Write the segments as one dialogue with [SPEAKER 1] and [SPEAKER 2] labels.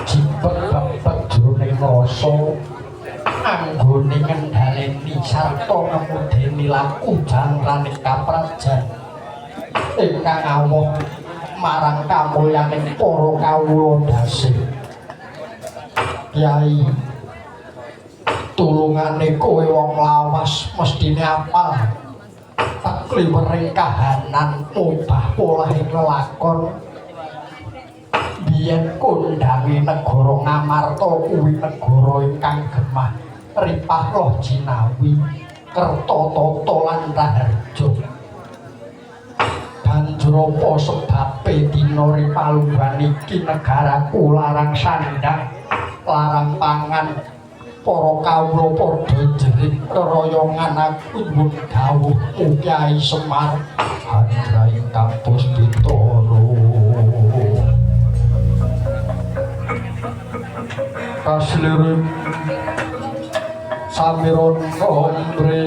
[SPEAKER 1] Jipet bebek jroning rasa anggone ngendhaleni sarta ngemudeni laku janraning kaprajan ingkang awoh marang kamulyaning para kawula dasih. Kyai, tulungane kowe wong lawas mesthine apal tekliwering kahanan obah polahing lelakon. Biyen kondange negara Ngamarta kuwi negara ingkang gemah ripah loh jinawi kerta tata lan raharja. Banjur apa sebabe dina ripalungguhan iki negaraku larang sandang, larang pangan, para kawula padha jerit reroyongan. Aku nyuwun dawuhmu Kyai Semar Handrai Kapus Bitara. Kaslirin samiron ombre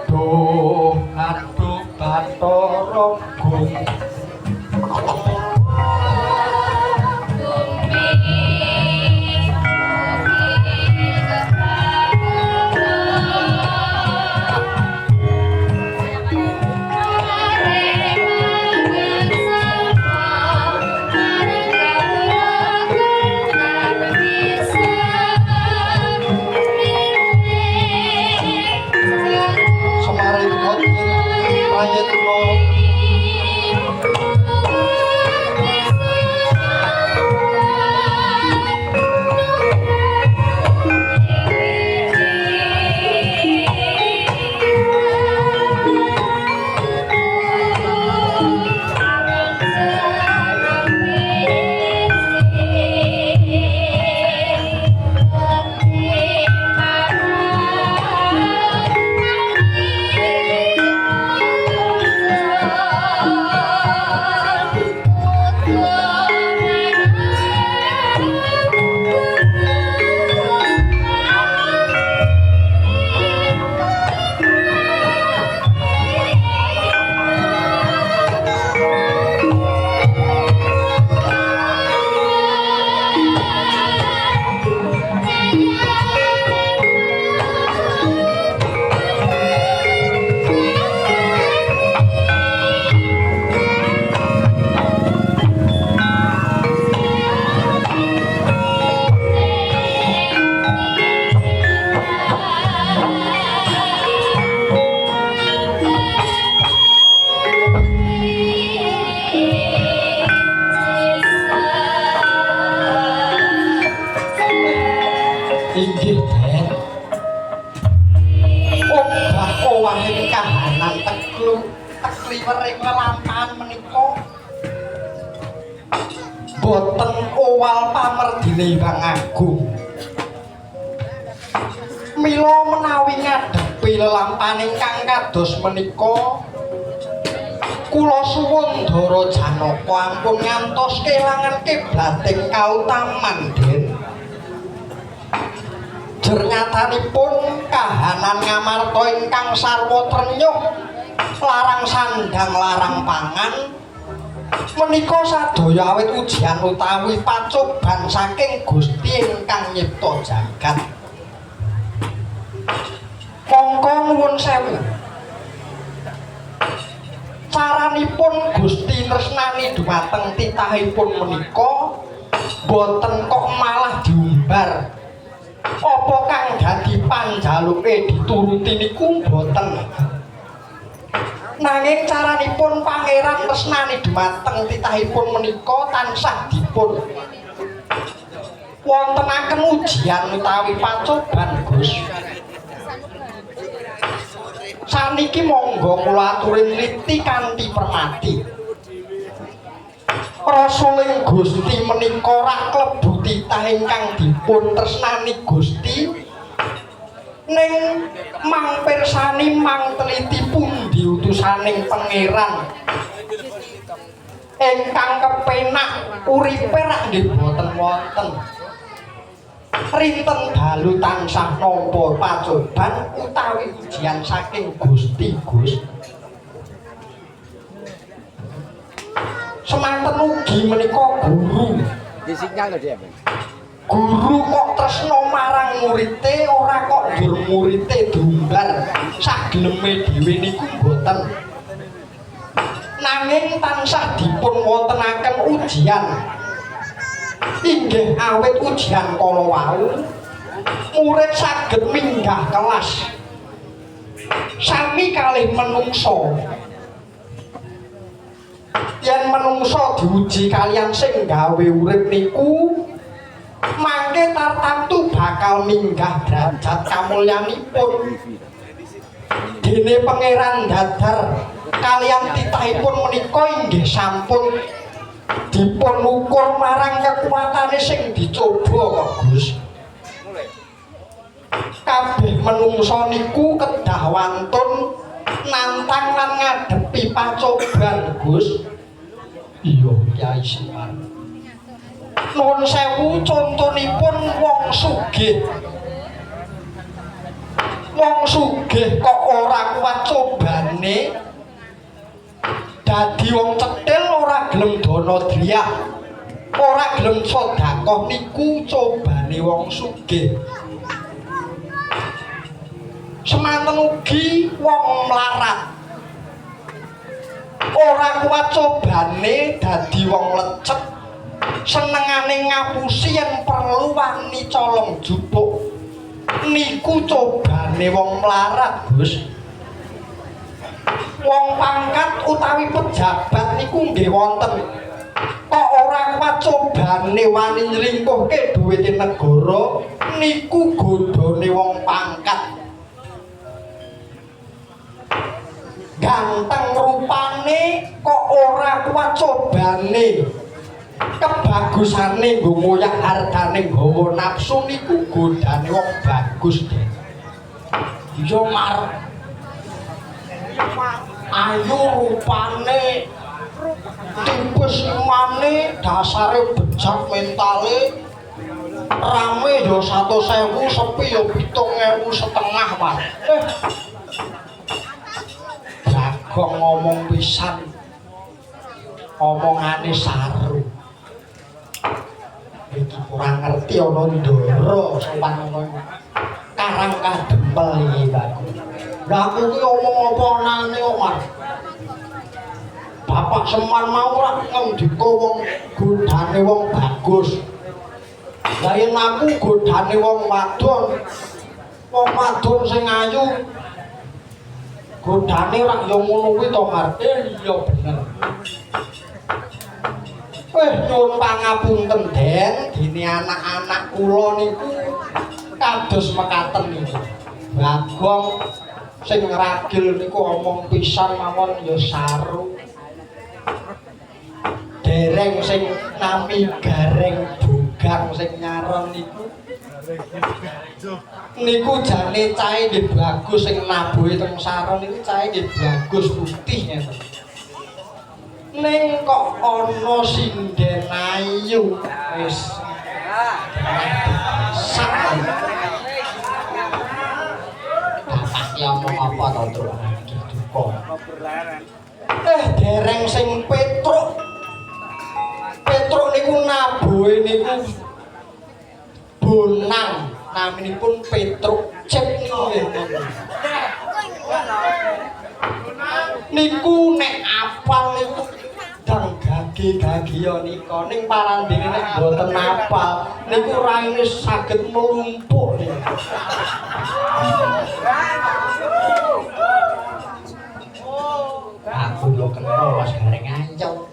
[SPEAKER 1] duh aduh Bathara Gung. Inggih, Den. Obah owahing kahanan teklu tekliwering lelampahan menika boten owal pamerdine Hyang Agung. Mila menawi ngadepi lelampahan ingkang kados menika, kula suwun Ndara Janaka ampun ngantos kelangan kiblating kautaman, Den. Jernyatanipun kahanan Ngamarta ingkang sarwa trenyuh, larang sandang larang pangan menika sadaya awit ujian utawi pacoban saking Gusti ingkang nyipta jagat. Mongko nuwun sewu, caranipun Gusti tresnani dhumateng titahipun menika boten kok malah diumbar apa kang dadi panjaluke dituruti niku boten. Nanging caranipun pangeran tresnani dhumateng titahipun menika tansah dipun wontenaken ujian utawi pacoban, Gus. Saniki monggo kula aturi nliti kanthi permati. Rasuling Gusti menika rak klebu titah ingkang dipun tresnani Gusti, ning mang pirsani mang teliti pundi utusaning pangeran ingkang kepenak uripe rak nggih boten wonten. Rinten dalu tansah nampa pacoban utawi ujian saking Gusti, Gus. Semanten ugi menika guru
[SPEAKER 2] Di sinyal to dia.
[SPEAKER 1] Guru kok tresno marang murite ora kok njur murite dumbar sageleme dhewe niku mboten. Nanging tansah dipun wontenaken ujian. Inggih awit ujian kala wau murid saged minggah kelas sami kalih menungso. Yen menungso diuji kalian sing gawe urip niku mangke tartamtu bakal minggah derajat kamulyanipun. Dene Pangeran Dadar kalian titahipun menika inggih sampun dipun ukur marang kekuatane sing dicoba kok Gus. Kabeh menungso niku kedah wantun nantang lan ngadepi pacoban Gus. Iya Kyai Semar. Nuwun sewu contonipun wong sugih. Wong sugih kok ora kuat cobane dadi wong cetil ora gelem dana driyah, ora gelem sedekah niku cobane wong sugih. Semanten ugi wong mlarat ora kuat cobane dadi wong lecek, senengane ngapusi yen perlu wani colong jupuk niku cobane wong mlarat Gus. Wong pangkat utawi pejabat niku nggih wonten kok ora kuat cobane wani nyelingkuhke duwite negara niku godhone wong pangkat. Ganteng rupane kok ora kuat cobane kebagusane nggo ngoyak hartane nggawa nafsu niku godane wong bagus deh. Iya Mar. Ayu rupane, tipis imane, dasare bejat mentale, rame ya 100.000, sepi ya 7.500 Mas. Bagong ngomong pisan, omongane saru. Iki kurang ngerti ana ndara sowan ana karang kadempel iki Bagong. Lah aku ki omong apa anane kok Mas. Bapak Semar mau ora ngendika wong godane wong bagus. Lah yen aku godane wong wadon, wong wadon sing ayu godane ora ya ngono kuwi to Mar. Iya bener. Nyuwun pangapunten Den, dene anak-anak kula niku kados mekaten niku. Bagong sing ragil niku omong pisan mawon ya saru. Dereng sing nami gareng bogang sing nyaron niku niku jane cahe nggih bagus sing nabuhe teng saron niku cahe nggih bagus putih ngeten. Ning kok ana sinden ayu wis sak. Bapak ki omong apa to Truk iki duka. Dereng sing Petruk. Petruk niku nabuhe niku bonang, naminipun Petruk Cip niku nggih. Niku nek apal niku dang gage-gageya nika ning parandene nek mboten apal niku raine saged mlumpuk niku. Aku yo kena Mas Gareng ancok.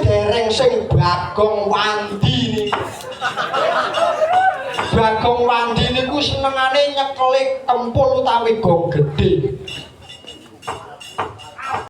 [SPEAKER 1] Dereng sing Bagong Wandi niku. Bagong Wandi niku senengane nyekeli kempul utawi gong gedhe.